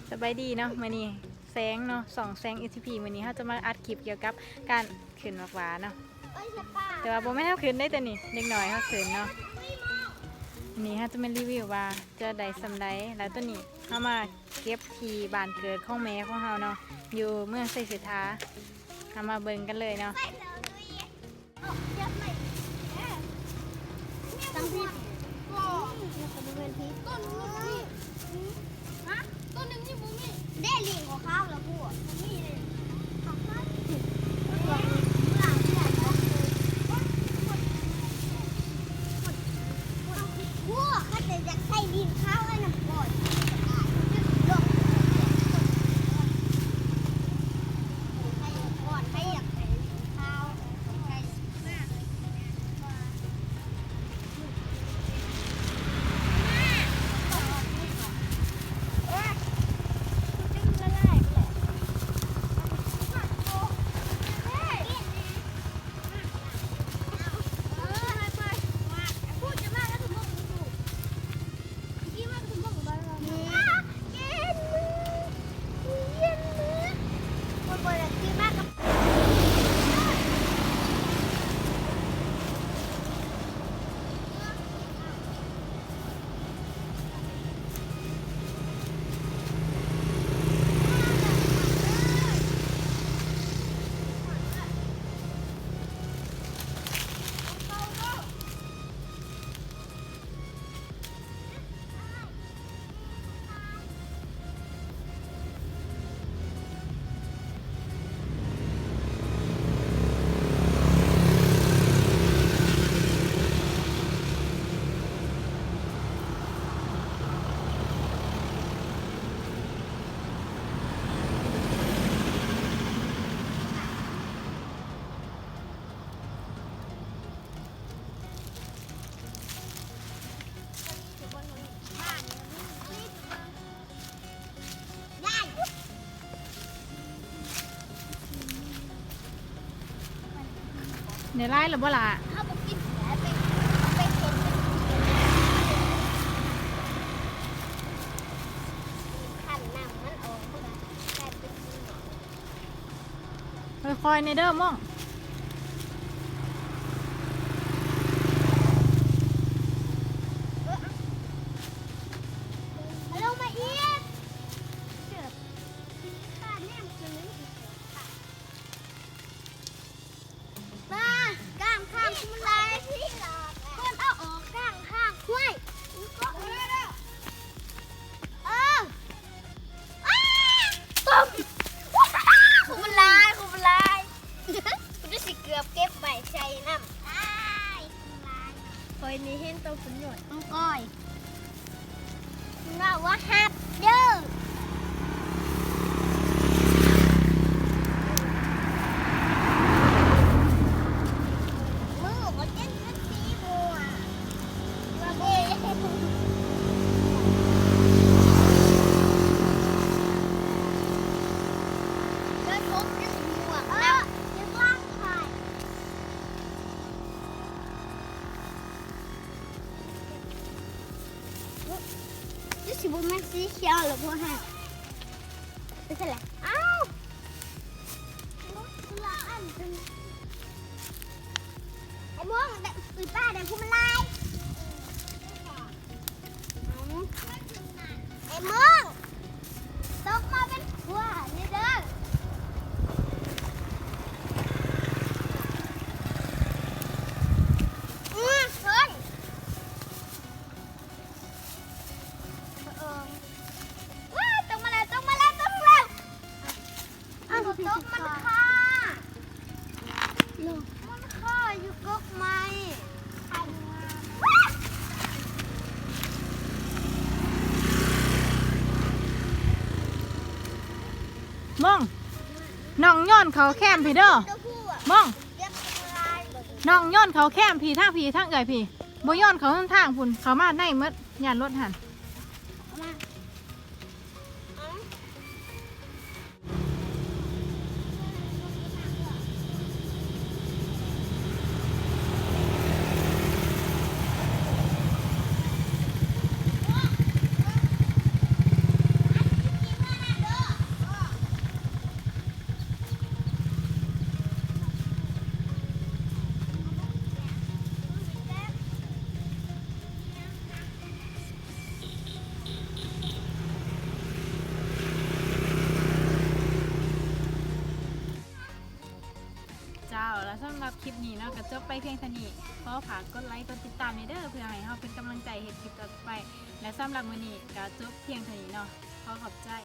ສະບາຍດີເນາະ ມື້ນີ້ແຊງເນາະ ຊ່ອງແຊງ ເອສຊີພີ ມື້ນີ້ເຮົາຈະມາອັດຄລິບກ່ຽວກັບການຂຶ້ນໝາກຫວ້າເນາະ ແຕ່ວ່າບໍ່ແມ່ນເຮົາຂຶ້ນເດ້ ແຕ່ນີ້ເດັກນ້ອຍເຮົາຂຶ້ນເນາະ. ນີ້ເຮົາຈະມາຣີວິວວ່າຈະໄດ້ສ່ຳໃດ ແລ້ວໂຕນີ້ເຮົາມາເກັບທີ່ບ້ານເກີດຂອງແມ່ຂອງເຮົາເນາະ ຢູ່ເມືອງໄຊເສດຖາ ເຮົາມາເບິ່ງກັນເລີຍເນາະ. ຕັ້ງຜິດ ບໍ່ ແລ້ວກໍບໍ່ແມ່ນຜິດ ຕົ້ນມັນມີ ຮະ ຕົ້ນໜຶ່ງນີ້ບໍ່ມີ ເດ້ ລີງຂອງເຂົາລະ ພວກມັນມີເດ້ ຂອງເຂົາ ເມື່ອ ເມື່ອ ເມື່ອ ພວກເຂົາຈະຢາກໃຊ້ດິນເຂົາ ອັນນັ້ນກ່ອນ ໄດ້ຫຼາຍແລ້ວບໍ່ລະ? ເຮົາບໍ່ກິນ ເອົາໄປ ເອົາໄປເຮັດເປັນ ຄັ້ນນ້ຳມັນອອກ ມັນກໍກາຍເປັນ ຄ່ອຍໆ ແດ່ເດີ ມອງ. ເອົາລົງມາອີກ. ມາ ກາງທາງ ຄຸມລາຍ ເພິ່ນເອົາອອກກາງທາງ ຫ້ວຍ ເອີ ອ້າ ຕົມ ຄຸມລາຍ ຄຸມລາຍ ກູຈະຊິເກືອບເກັບໄວ້ໃສ່ນຳ ອ້າຍ ຄຸມລາຍ ຂ້ອຍນີ້ເຫັນຕົວພຸ້ນໂຍນ ນ້ອງກ້ອຍ. ເວົ້າວ່າຮັບເດີ ມືກໍເຕັມເປັນສີມ່ວງ ວ່າເດ້ ແລ້ວສົມເປັນສີມ່ວງນຳ ເອີ ເຮັດຫຼັງໄຂ່. ຄືຊິບໍ່ແມ່ນສີຂຽວລະພວກຫັ້ນ ໄປໃສລະ? ອ້າວ ຄົນລະອັນກັນ ໄອ້ມ່ວງ ໄດ້ ອຸ້ຍ ປ້າໄດ້ຜູ້ມາລາຍ. ເອົາ ໄອ້ເມີ້ງ ຕົກມາເປັນຂົວນີ້ເດີ ອື ເຮີ້ຍ ເອີ ວ້າ ຕົກມາແລ້ວ ຕົກມາແລ້ວ ຕົກມາແລ້ວ. ອ້າວ ມັນຕົກ ມັນຄາ ມັນຄາຢູ່ກົກໄມ້. ມອງ ນ້ອງໂຍນເຂົ້າແຄມພີ້ເດີ ມອງ ນ້ອງໂຍນເຂົ້າແຄມພີ້ ທາງພີ້ ທາງເອື້ອຍພີ້ ບໍ່ໂຍນເຂົ້າທາງພຸ້ນ ເຂົ້າມາໃນໝົດ ຢ້ານລົດຫັ້ນ. ເອົາມາ ເອົາ ອັນນີ້ກິນແລ້ວ ຄລິບນີ້ເນາະ ກໍຈົບໄປພຽງເທົ່ານີ້. ຂໍຝາກກົດໄລກົດຕິດຕາມແດ່ເດີ ເພື່ອໃຫ້ເຮົາເປັນກຳລັງໃຈເຮັດຄລິບຕໍ່ໄປ. ແລະ ສຳລັບມື້ນີ້ກໍຈົບພຽງເທົ່ານີ້ເນາະ. ຂໍຂອບໃຈ.